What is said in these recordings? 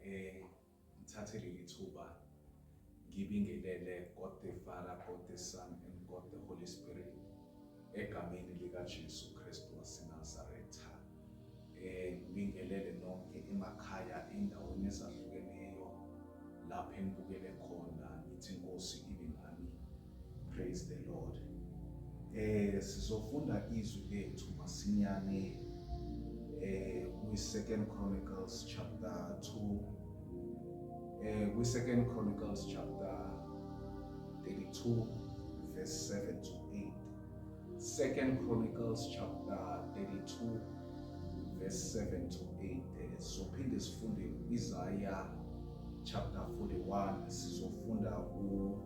Ngithathe leli thuba ngibingelele God the Father, God the Son and God the Holy Spirit egameni likaJesu Kristu waseNazaretha. Ngibingelele nonke emakhaya endaweni ezahlukeneyo lapho enibukele khona, ngithi inkosi ibe nani. Praise the Lord. Sizofunda izwi lethu masinyane kwi Second Chronicles chapter 2, kwi Second Chronicles chapter 32 verse 7 to 8. Second Chronicles chapter 32 verse 7 to 8. Sizophinde sifunde Isaiah chapter 41, sizofunda ku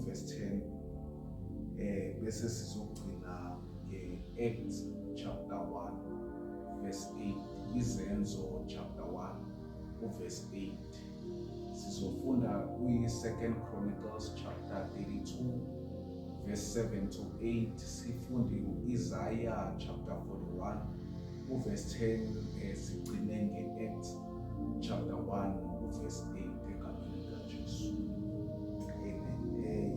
verse 10, bese sizogcina nge-Acts chapter 1 verse 8, Izenzo chapter 1 uverse 8. Sizofunda kwi-Second Chronicles chapter 32 verse 7 to 8, sifunde u-Isaiah chapter 41 uverse 10, sigcine nge-Acts chapter 1 uverse 8 egameni likaJesu. Amen.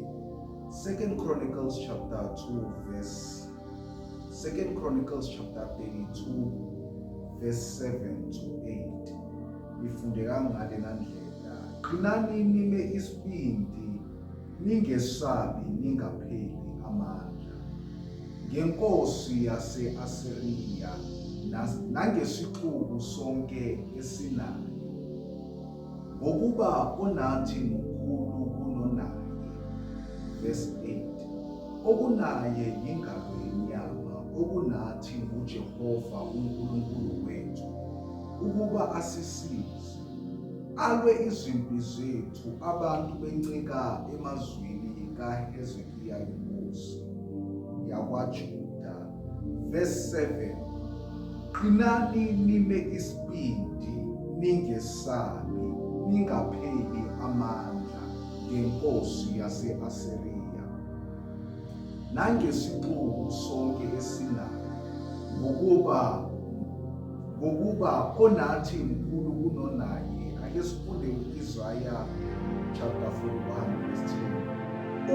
Second Chronicles chapter 2 verse, Second Chronicles chapter 32 verse 7 to 8 ifundeka ngalena ndlela: "Qinani nime isibindi, ningesabi, ningapheli amandla ngenkosi yase-Asiriya nangesixuku sonke esinayo, ngokuba onathi mkhulu kunonaye." Verse 8: "Okunaye yingalo yenyama, okunathi nguJehova uNkulunkulu wethu ukuba asisize, alwe izimpi zethu." Abantu bencika emazwini kaHezekiya inkosi yakwaJuda. Verse 7: "Qinani nime isibindi, ningesabi, ningapheli amandla ngenkosi yase-Asiriya nangesixuku sonke esinayo, ngokuba onathi mkhulu kunonaye." Ake sifunde u-Isaya chapter 41 verse 10: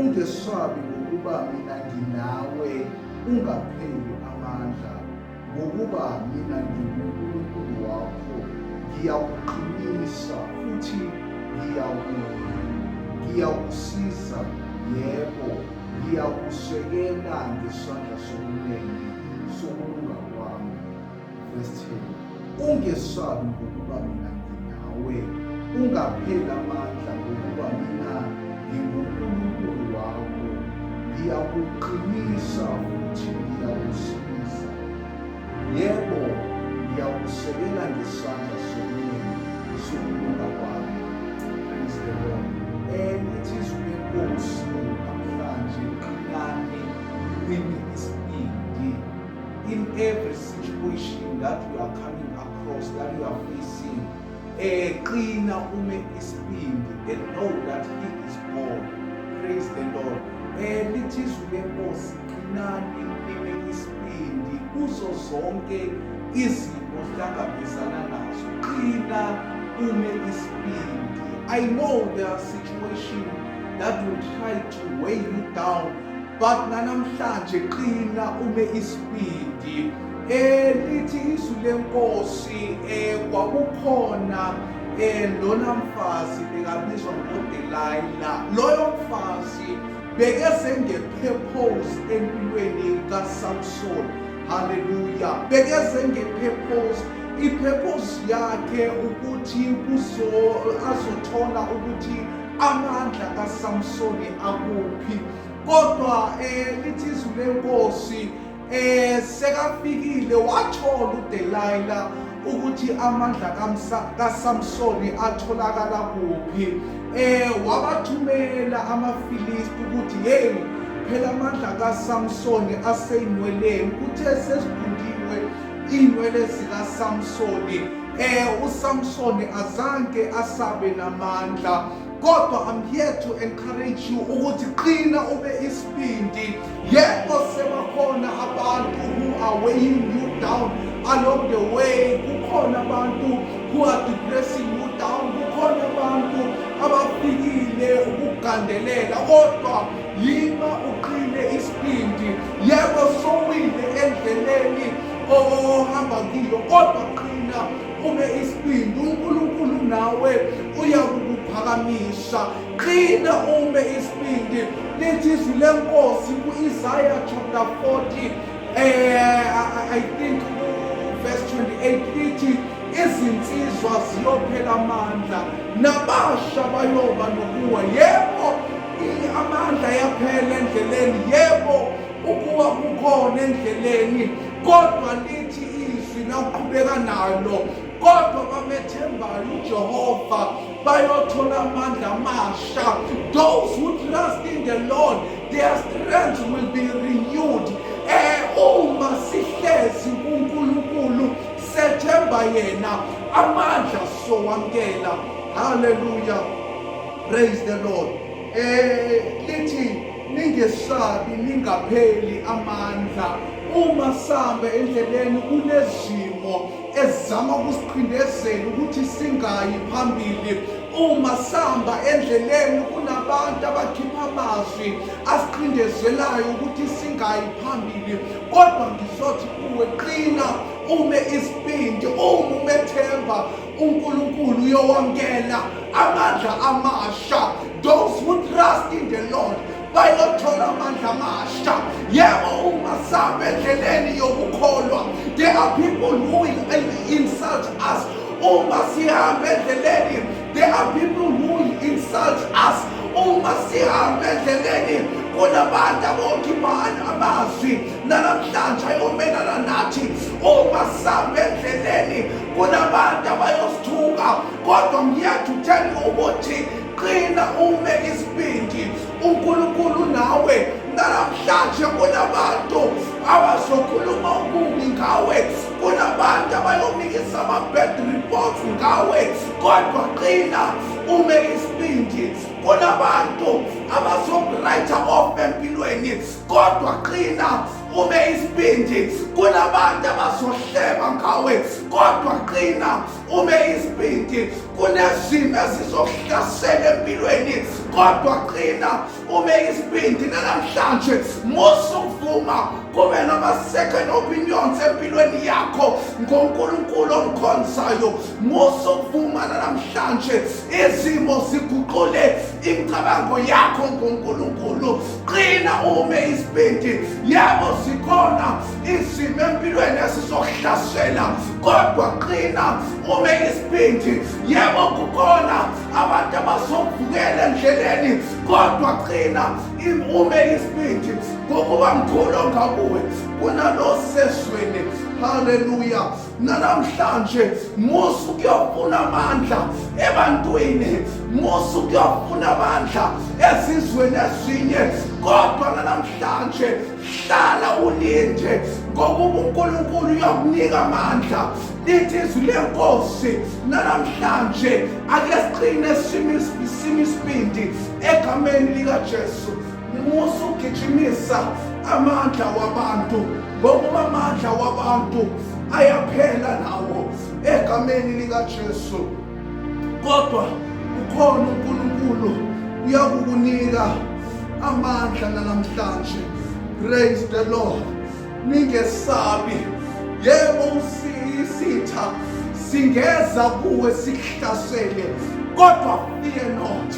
"Ungesabi, ngokuba mina nginawe, ungapheli amandla, ngokuba mina nginguNkulunkulu wakho, ngiyakuqinisa futhi ngiyakusiza, yebo, ngiyakusekela ngesandla sokunene sokulunga kwami." Verse 10: "Ungesabi, ngokuba mina nginawe, ungapheli amandla, ngokuba mina nginguNkulunkulu wakho, ngiyakuqinisa futhi ngiyakusiza, yebo, ngiyakusekela ngesandla sokunene sokulunga kwami." Praise the Lord. Lithi izwi lenkosi namhlanje: qinani nime isibindi. In every situation that you are coming across, that you are facing, qina ume isibindi and know that he is God. Praise the Lord. Lithi izwi lenkosi: qinani nime isibindi kuzo zonke izimo ohlangabezana nazo. Qina ume isibindi. I know there are situations that will try to weigh you down, but nanamhlanje qina ume isibindi. Lithi izwi lenkosi, kwakukhona lona mfazi bekabizwa ngoDelilah. Loyo mfazi bekeze ngepurpose empilweni kaSamson. Haleluya! Bekeze ngepurpose. Ipurpose yakhe ukuthi kuzo azothola ukuthi amandla kaSamsoni akuphi. Kodwa lithi izwi lenkosi, sekafikile wathola uDelilah ukuthi amandla kaSamsoni atholakala kuphi. Wabathumela amaFilisti ukuthi, "Hey, phela amandla kaSamsoni aseyinweleni." Kuthe sesigundiwe inwele zikaSamsoni, uSamsoni azange asabe namandla. Kodwa I'm here to encourage you ukuthi qina ube isibindi. Yebo, sebakhona abantu who are weighing you down along the way. Kukhona abantu who are depressing you down. Kukhona abantu abafikile ukugandelela, kodwa yima uqine isibindi. Yebo, sowile endleleni ohamba kiyo, kodwa qina ume isibindi. UNkulunkulu nawe uyakukuphakamisa. Qina ume isibindi. Lithi izwi lenkosi ku-Isaiah chapter 40, I think verse 28, lithi izinsizwa ziyophela amandla nabasha bayoba nokuwa. Yebo, amandla yaphela endleleni, yebo, ukuwa kukhona endleleni, kodwa lithi izwi nawuqhubeka nalo, kodwa bamethembayo uJehova bayothola amandla amasha. Those who trust in the Lord, their strength will be renewed. Uma sihlezi kuNkulunkulu sethemba yena, amandla sowamkela. Hallelujah, praise the Lord. Lithi ningesabi, ningapheli amandla. Uma sambe endleleni kunezimo ezizama ukusiqhindezela ukuthi singayi phambili. Uma samba endleleni kunabantu abakhipha amazwi asiqhindezelayo ukuthi singayi phambili, kodwa ngizothi kuwe, qina ume isibindi. Uma umethemba uNkulunkulu uyowamukela amandla amasha. Those who trust in the Lord bayothola amandla amasha. Yebo, uma sihamba endleleni yokukholwa, there are people who will insult us. Uma sihamba endleleni, there are people who will insult us. Uma sihamba endleleni kunabantu abokhipha amazwi namhlanje ayomelana nathi. Uma sihamba endleleni kunabantu abayosithuka, kodwa ngiyathi tell you ukuthi qina ume isibindi, uNkulunkulu nawe. Namhlanje kunabantu abazokhuluma okubi ngawe, kunabantu abayomikisa ama-bad reports ngawe, kodwa qina ume isibindi. Kunabantu abazoku-write off empilweni, kodwa qina ume isibindi. Kunabantu abazohleba ngawe, kodwa qina ume isibindi. Kunezimo ezizokuhlasela empilweni, kodwa qina ume isibindi. Namhlanje musa ukuvuma kube nama-second opinions empilweni yakho ngoNkulunkulu omkhonzayo. Musa ukuvuma namhlanje izimo ziguqule imicabango yakho ngoNkulunkulu. Qina ume isibindi. Yebo, zikhona izimo empilweni esizohlasela, kodwa qina ume isibindi. Yebo, kukhona abantu abazovukela endleleni, kodwa qina ume isibindi, ngokuba mkhulu ongakuwe kunalo sezweni. Haleluya. Namhlanje musa ukuyofuna amandla ebantwini, musa ukuyofuna amandla ezizweni ezinye, kodwa namhlanje hlala ulinde, ngokuba uNkulunkulu uyokunika amandla. Lithi izwi lenkosi namhlanje, ake siqine simi isibindi egameni likaJesu. Musa ukugijimisa amandla wabantu, ngokuba amandla wabantu ayaphela nawo egameni likaJesu, kodwa ukhona uNkulunkulu uyakukunika amandla namhlanje. Praise the Lord. Ningesabi. Yebo, isitha singeza kuwe sikuhlasele, kodwa fear not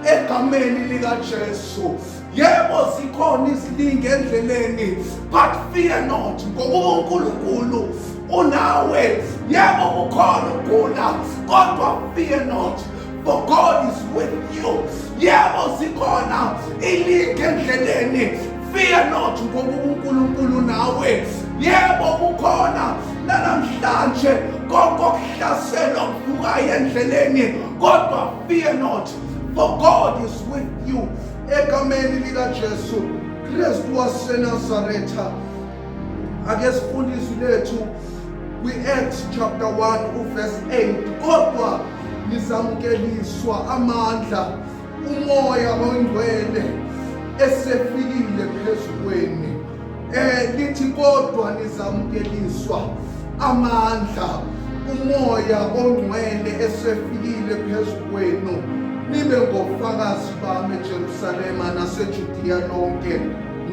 egameni likaJesu. Yebo, zikhona izilingi endleleni, but fear not, ngokuba uNkulunkulu unawe. Yebo, kukhona ukugula, kodwa fear not, for God is with you. Yebo, zikhona ilingi endleleni, fear not, ngokuba uNkulunkulu nawe. Yebo, kukhona namhlanje konke okuhlasela okuvukayo endleleni, kodwa fear not, for God is with you egameni likaJesu Kristu waseNazaretha. Ake sifunde izwi lethu kwi-Acts chapter 1 uverse 8: kodwa nizamukeliswa amandla uMoya oNgcwele esefikile phezu kwenu. Lithi kodwa nizamukeliswa amandla. uMoya oNgcwele esefikile phezu kwenu, nibe ngofakazi bami eJerusalema naseJudiya lonke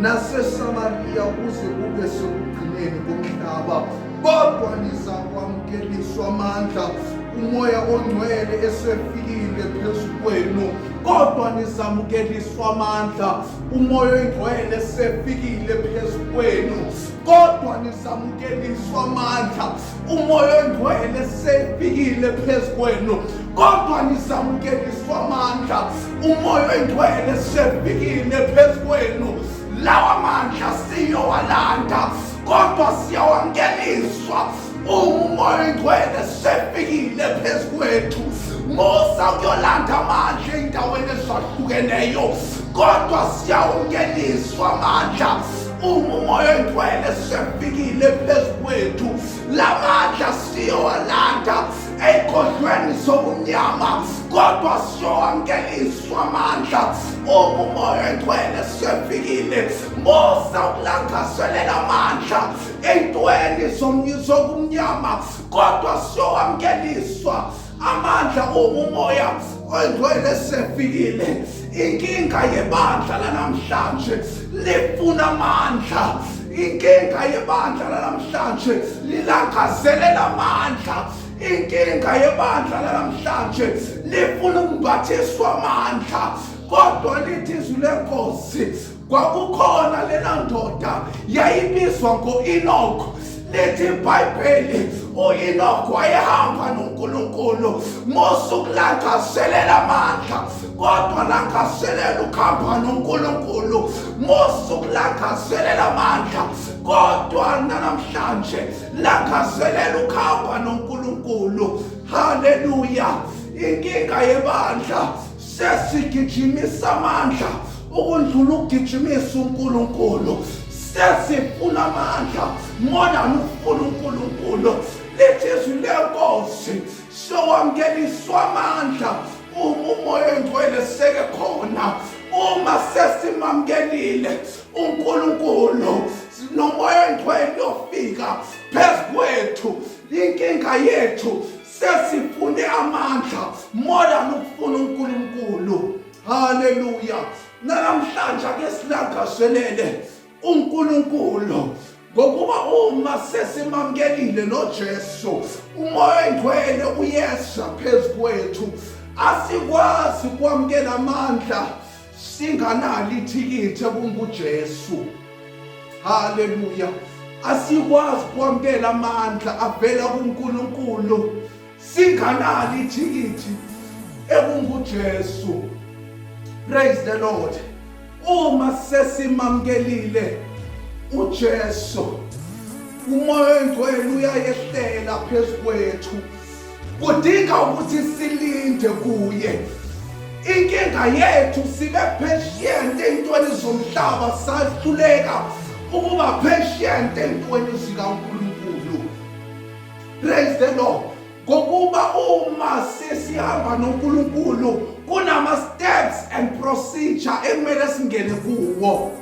naseSamariya kuze kube sekugcineni komhlaba. Kodwa nizakwamukeliswa amandla uMoya oNgcwele esefikile phezu kwenu. Kodwa nizamukeliswa amandla uMoya oNgcwele esefikile phezu kwenu. Kodwa nizamukeliswa amandla uMoya oNgcwele esefikile phezu kwenu. Kodwa nizamukeliswa amandla uMoya oNgcwele esefikile phezu kwenu. Lawa mandla siyowalanda, kodwa siyawamukeliswa uma uMoya oNgcwele sefikile phezu kwethu. Musa ukuyolanda amandla ey'ndaweni ezahlukeneyo, kodwa siyawamukeliswa amandla uma uMoya oNgcwele sefikile phezu kwethu. La mandla siyowalanda ey'godlweni zobumnyama, kodwa siyowamukeliswa amandla uma uMoya oNgcwele sefikile. Musa ukulangazelela amandla ey'ntweni zobumnyama, kodwa siyowamukeliswa amandla uma uMoya oNgcwele sefikile. Inkinga yebandla lanamhlanje lifuna amandla. Inkinga yebandla lanamhlanje lilangazelela amandla. Inkinga yebandla lanamhlanje lifuna ukumbathiswa amandla, kodwa lithi izwi lenkosi, kwakukhona lena ndoda yayibizwa ngo-Enoch. Lithi iBhayibheli u-Enoch wayehamba noNkulunkulu. Musa ukulangazelela amandla, kodwa langazelela ukuhamba noNkulunkulu. Musa ukulangazelela amandla, kodwa namhlanje langazelela ukuhamba noNkulunkulu. Haleluya! Inkinga yebandla, sesigijimisa amandla ukundlula ukugijimisa uNkulunkulu. Sesifuna amandla more than ukufuna uNkulunkulu. Lithi izwi lenkosi, sowamukeliswa amandla uma uMoya oNgcwele seke khona. Uma sesimamukelile uNkulunkulu noMoya oNgcwele uyofika phezu kwethu. Inkinga yethu, sesifune amandla more than ukufuna uNkulunkulu. Haleluya! Namhlanje ake silangazelele uNkulunkulu, ngokuba uma sesimamukelile noJesu, uMoya oNgcwele uyeza phezu kwethu. Asikwazi ukwamukela amandla singanalo ithikithi ekunguJesu. Haleluya! Asikwazi ukwamukela amandla avela kuNkulunkulu singanalo ithikithi ekunguJesu. Praise the Lord. Uma sesimamukelile uJesu, uMoya oNgcwele uyayehlela phezu kwethu. Kudinga ukuthi silinde kuye. Inkinga yethu, sibe patient ey'ntweni zomhlaba, sahluleka ukuba patient ey'ntweni zikaNkulunkulu. Praise the Lord. Ngokuba uma sesihamba noNkulunkulu, kunama steps and procedure ekumele singene kuwo.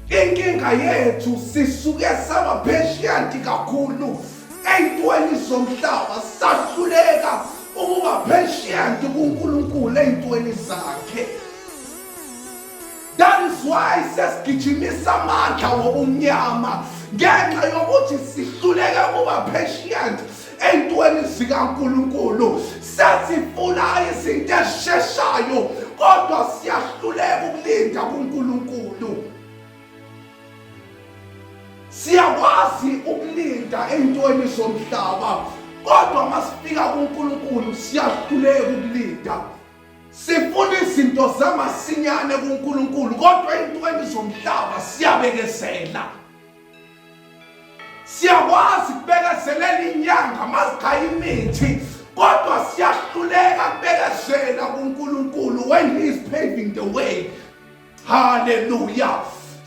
Inkinga yethu, sisuke saba patient kakhulu ey'ntweni zomhlaba, sahluleka ukuba patient kuNkulunkulu ey'ntweni zakhe. That is why sesigijimisa amandla wobumnyama, ngenxa yokuthi sihluleke ukuba patient ey'ntweni zikaNkulunkulu. Sesifuna izinto ezisheshayo, kodwa siyahluleka ukulinda kuNkulunkulu. Siyakwazi ukulinda ey'ntweni zomhlaba, kodwa masifika kuNkulunkulu siyahluleka ukulinda. Sifuna izinto zamasinyane kuNkulunkulu, kodwa ey'ntweni zomhlaba siyabekezela. Siyakwazi ukubekezelela inyanga mazigaya imithi, kodwa siyahluleka kubekezela kuNkulunkulu when he is paving the way. Haleluya!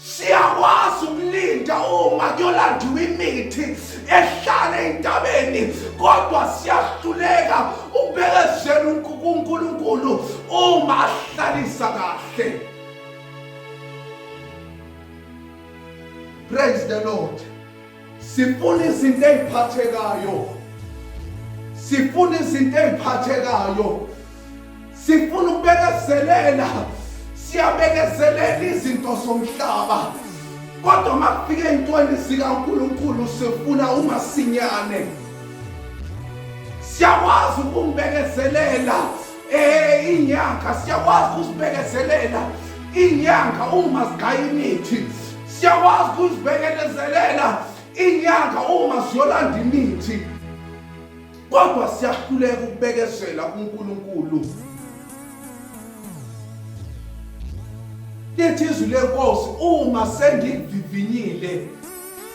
Siyakwazi ukulinda uma kuyolandiwa imithi ehlala entabeni, kodwa siyahluleka ukubekezela kuNkulunkulu uma ahlalisa kahle. Praise the Lord. Sifuna izinto eziphathekayo. Sifuna izinto eziphathekayo. Sifuna ukubekezelela. Siyabekezelela izinto zomhlaba. Kodwa makufika ey'ntweni zikaNkulunkulu sifuna umasinyane. Siyakwazi ukumbekezelela eh inyanga, siyakwazi ukuzibekezelela inyanga uma zigaya imithi. Siyakwazi ukuzibekezelela inyanga uma ziyolanda imithi. Kodwa siyahluleka ukubekezela kuNkulunkulu. Lithi izwi lenkosi uma sengikuvivinyile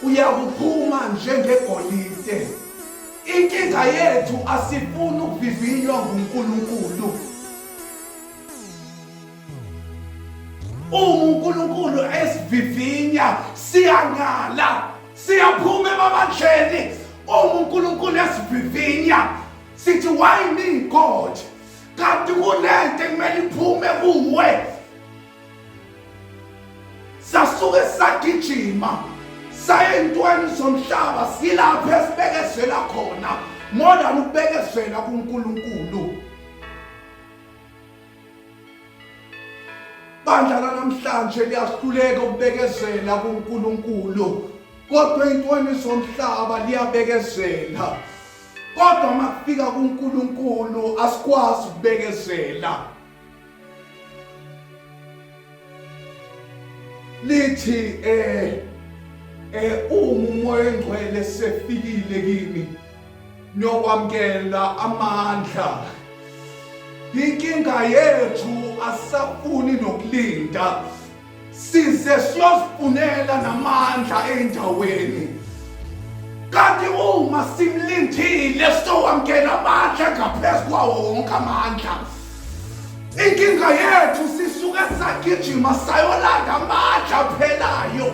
uyakuphuma njengegolide. Inkinga yethu asifuni ukuvivinywa nguNkulunkulu. Uma uNkulunkulu esivivinya siyangala, siyaphuma emabandleni. Uma uNkulunkulu esivivinya sithi why me God? Kanti kunento ekumele iphume kuwe. Sasuke sagijima saya entweni zomhlaba silapho esibekezela khona more than ukubekezela kuNkulunkulu. Bandla lanamhlanje liyahluleka ukubekezela kuNkulunkulu kodwa ey'ntweni zomhlaba liyabekezela kodwa uma kufika kuNkulunkulu asikwazi ukubekezela. Lithi eh eh uma umoya engcwele sefikile kimi niyokwamukela amandla. Inkinga yethu asafuni nokulinda size siyozifunela namandla endaweni kanti uma simlindile sowamkela amandla ngaphezu kwawo wonke amandla. Inkinga yethu sisuke sagijima sayolanda amandla aphelayo,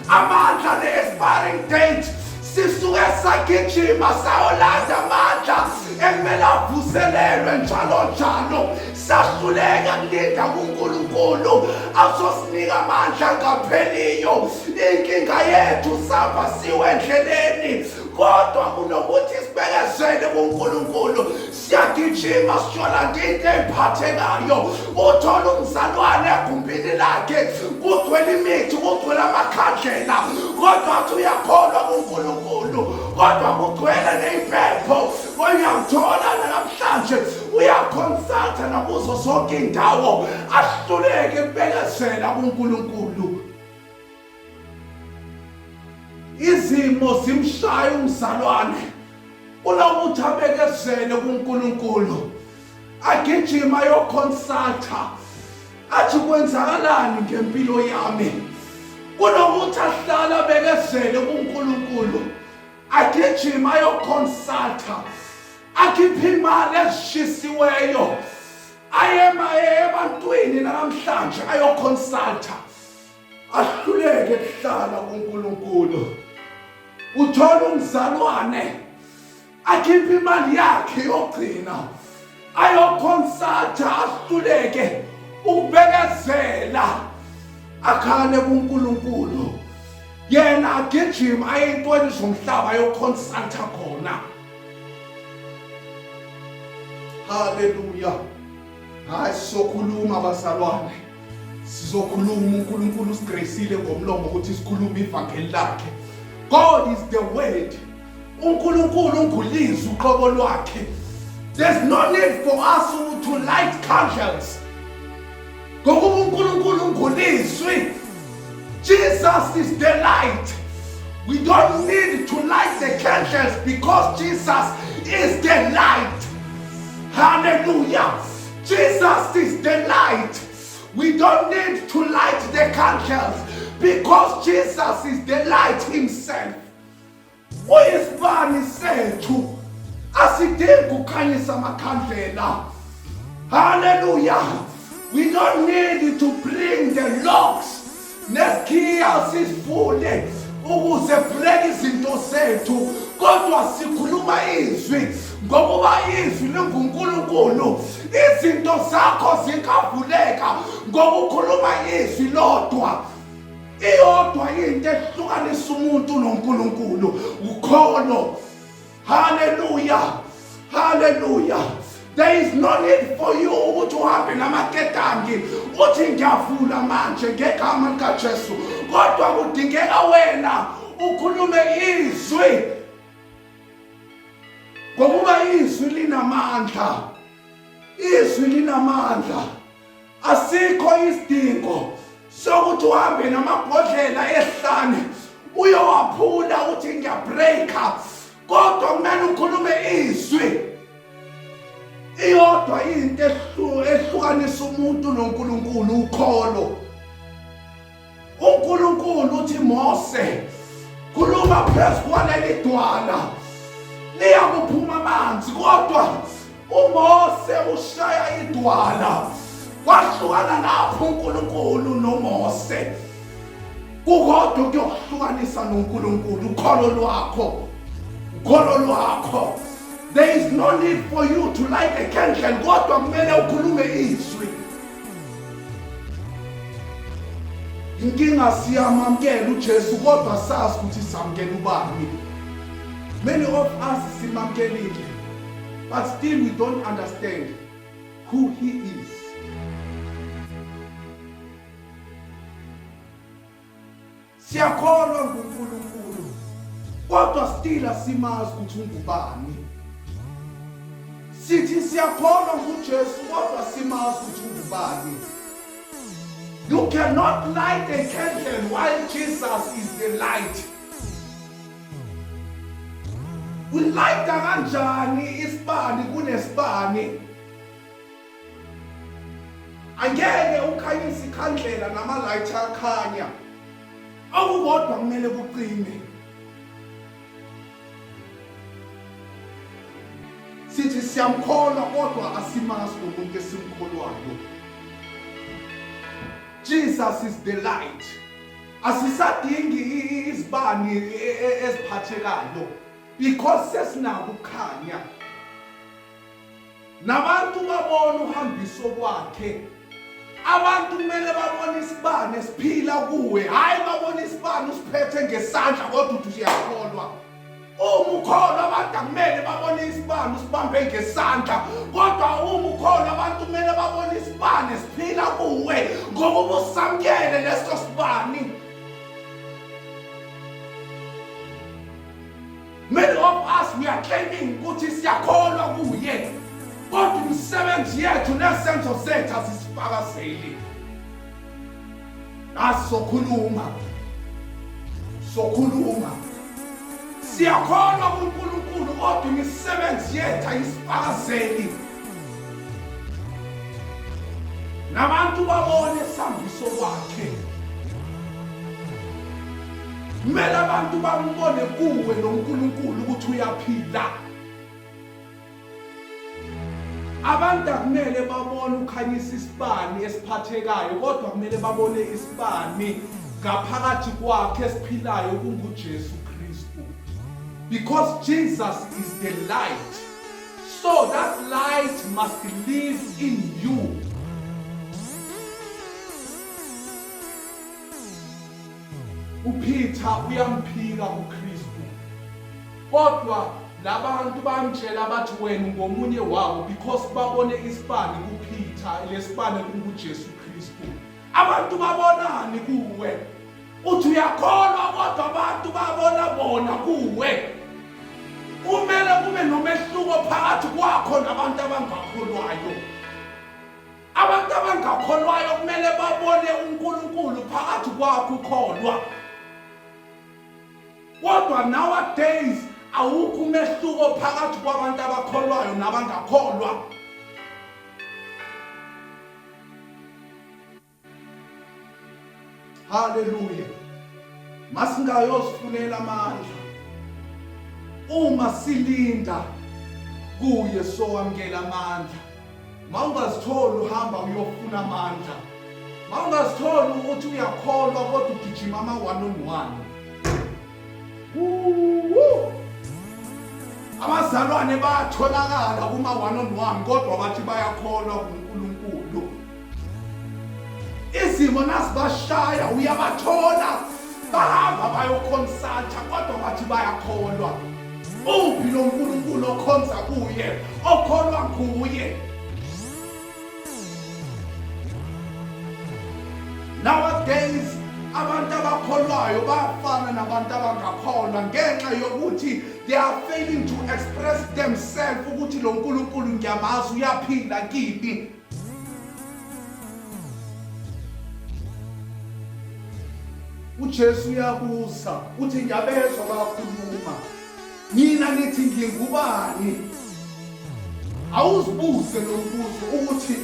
amandla ne-expiring date. Sisuke sagijima sayolanda amandla ekumele avuselelwe njalo njalo. Sahluleka kulinda kuNkulunkulu azosinika amandla angapheliyo. Inkinga yethu samba siwe endleleni, kodwa kunokuthi sibekezele kuNkulunkulu siyagijima siyolanda into ey'phathekayo. Uthola umzalwane egumbini lakhe kugcwele imithi, kugcwele amakhandlela, kodwa athi uyakholwa kuNkulunkulu, kodwa kugcwele ney'mpepho. Uyamthola namhlanje uyakhonsaltha nakuzo zonke iy'ndawo, ahluleke ukubekezela kuNkulunkulu. Izimo zimshaya umzalwane kunokuthi abekezele kuNkulunkulu, agijima ayokhonsaltha athi kwenzakalani ngempilo yami, kunokuthi ahlale abekezele kuNkulunkulu agijima ayokhonsaltha akhiphe imali ezishisiweyo ayema ebantwini namhlanje ayokhonsaltha ahluleke kuhlala kuNkulunkulu. Uthola umzalwane akhiphe imali yakhe yogcina ayokhonsaltha ahluleke ukubekezela akhale kuNkulunkulu, yena agijima aye entweni zomhlaba ayokhonsaltha khona. Haleluya. Hayi, sizokhuluma bazalwane, sizokhuluma. uNkulunkulu usigraceile ngomlomo ukuthi sikhulume ivangeli lakhe. God is the word. uNkulunkulu ungulizwi uqobo lwakhe. There's no need for us to light candles ngokuba uNkulunkulu ungulizwi. Jesus is the light. We don't need to light the candles because Jesus is the light. Hallelujah. Jesus is the light. We don't need to light the candles because Jesus is the light himself. Uyisibani sethu, asidingi ukukhanyisa amakhandlela. Hallelujah. We don't need to bring the locks nesikhiya sisivule ukuze vuleke izinto zethu, kodwa sikhuluma izwi ngokuba izwi linguNkulunkulu. Izinto zakho zingavuleka ngokukhuluma izwi lodwa. Iyodwa into ehlukanisa umuntu noNkulunkulu, ukholo. Hallelujah. Hallelujah. There is no need for you ukuthi uhambe namaketangi uthi ngiyavula manje ngegama likaJesu, kodwa kudingeka wena ukhulume izwi, ngokuba izwi linamandla. Izwi linamandla. Asikho isidingo sokuthi uhambe namabhodlela ehlane uyowaphula uthi ngiyabreaka, kodwa kumele ukhulume izwi. Iyodwa into ehlukanisa umuntu noNkulunkulu, ukholo. uNkulunkulu uthi Mose, khuluma phezu kwaleli dwala liyakuphuma amanzi, kodwa uMose ushaya idwala, kwahlukana lapho uNkulunkulu noMose. Kukodwa kuyokuhlukanisa noNkulunkulu, ukholo lwakho, ukholo lwakho. There is no need for you to light a candle, kodwa kumele ukhulume izwi. Inkinga siyamamkela uJesu kodwa sazi ukuthi samkela ubani. Many of us simamkelile, but still we don't understand who he is. Siyakholwa nguNkulunkulu kodwa still asimazi ukuthi ungubani. Sithi siyakholwa nguJesu kodwa simazi ukuthi ungubani. You cannot light a candle while Jesus is the light. Ulayita kanjani isibani kunesibani? Angeke ukhanyise ikhandlela namalayithi akhanya, okukodwa kumele kucime. Sithi siyamkholwa kodwa asimazi lo muntu esimkholwayo. Jesus is the light. Asisadingi izibani eziphathekayo because sesinako ukukhanya. Nabantu babona uhambiso kwakhe. Abantu kumele babone isibane esiphila kuwe, hhayi babone isibane usiphethe ngesandla kodwa uthi uyakholwa. Uma ukholwa abantu akumele babone isibane usibambe ngesandla, kodwa uma ukholwa abantu kumele babone isibane esiphila kuwe ngoba ubusamukele leso sibani. Many of us we are claiming ukuthi siyakholwa kuye, kodwa imisebenzi yethu nesenzo sethu asisifakazeli. Asizokhuluma, sokhuluma. Siyakholwa kuNkulunkulu kodwa imisebenzi yethu ayisifakazeli. Nabantu babone isambiso kwakhe. Kumele abantu bambone kuwe noNkulunkulu ukuthi uyaphila. Abantu akumele babone ukhanyisa isibani esiphathekayo, kodwa kumele babone isibani ngaphakathi kwakhe esiphilayo kunguJesu Kristu. Because Jesus is the light. So that light must live in you. UPeter uyamphika uKristu. Kodwa labantu bamtshela bathi wena ungomunye wabo because babone isibani kuPeter, lesibane kunguJesu Kristu. Abantu babonani kuwe? Uthi uyakholwa kodwa abantu babona bona kuwe. Kumele kube nomehluko phakathi kwakho nabantu abangakholwayo. Abantu abangakholwayo kumele babone uNkulunkulu phakathi kwakho ukholwa. Kodwa nowadays awukho umehluko phakathi kwabantu abakholwayo nabangakholwa. Haleluya. Masingayozifunela amandla. Uma silinda kuye sowamukela amandla. Mawungazitholi uhamba uyofuna amandla. Mawungazitholi ukuthi uyakholwa kodwa ugijima ama one on one. Woo! Abazalwane bayatholakala kuma one on one kodwa bathi bayakholwa kuNkulunkulu. Izimo nazibashaya uyabathola bahamba bayoconsulta kodwa bathi bayakholwa. Uphi lo nkulunkulu okhonza kuye, okholwa nguye? Nowadays abantu abakholwayo bayafana nabantu abangakholwa ngenxa yokuthi they are failing to express themselves ukuthi lo nkulunkulu ngiyamazi uyaphila kimi. UJesu uyabuza uthi ngiyabezwa bakhuluma nina nithi ngingubani? Awuzibuze lo mbuzo ukuthi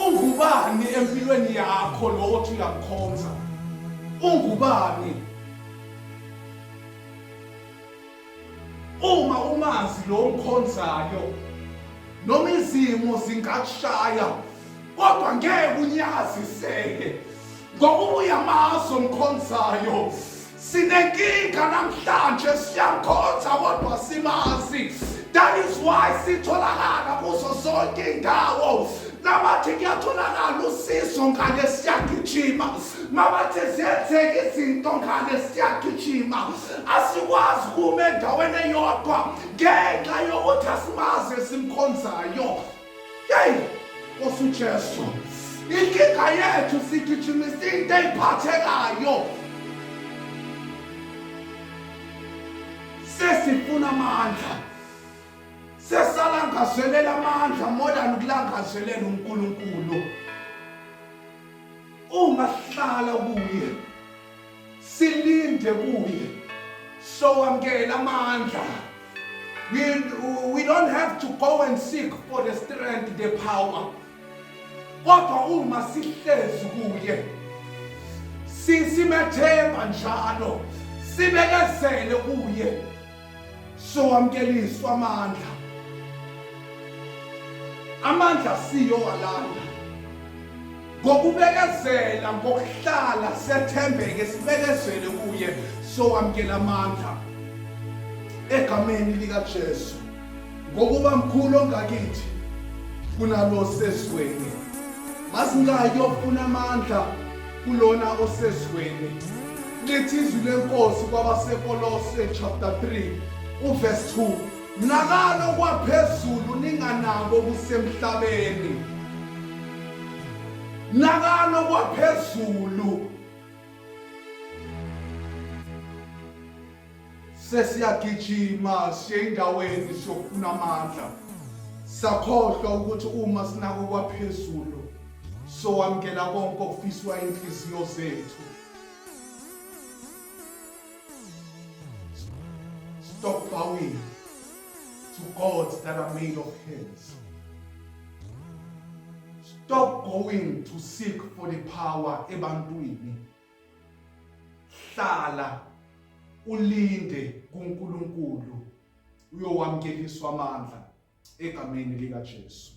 ungubani empilweni yakho lo othi uyamkhonza, ungubani? Uma umazi lo omkhonzayo noma izimo zingakushaya kodwa ngeke unyakaziseke ngokuba uyamazi omkhonzayo. Sinenkinga namhlanje, siyamkhonza kodwa simazi. That is why sitholakala kuzo zonke indawo. Nabathi kuyatholakala usizo ngale siyagijima, mabathi ziyenzeka izinto ngale siyagijima. Asikwazi kuma endaweni eyodwa ngenxa yokuthi asimazi esimkhonzayo. Hey, Nkosi uJesu, inkinga yethu sigijimisa into eyiphathekayo. Sesifuna amandla, sesalangazelela amandla more than ukulangazelela uNkulunkulu. Uma sihlala kuye silinde kuye sowamkela amandla. We don't have to go and seek for the strength, the power. Kodwa uma sihlezi kuye simethemba njalo, sibekezele kuye, sowamkeliswa amandla. Amandla siyowalanda ngokubekezela, ngokuhlala sethembeke, sibekezele kuye, sowamkela amandla egameni likaJesu, ngokuba mkhulu ongakithi kunalo osezweni. Masingayofuna amandla kulona osezweni. Lithi izwi lenkosi kwabaseKolose chapter 3 uverse 2, nakalo kwaphezulu ninganako kusemhlabeni. Nakalo kwaphezulu. Sesiyagijima siye endaweni siyofuna amandla, sakhohlwa ukuthi uma sinako kwaphezulu sowamukela konke okufiswa inhliziyo zethu. Stop bowing to gods that are made of hands. Stop going to seek for the power ebantwini. Hlala ulinde kuNkulunkulu, uyowamukeliswa amandla egameni likaJesu.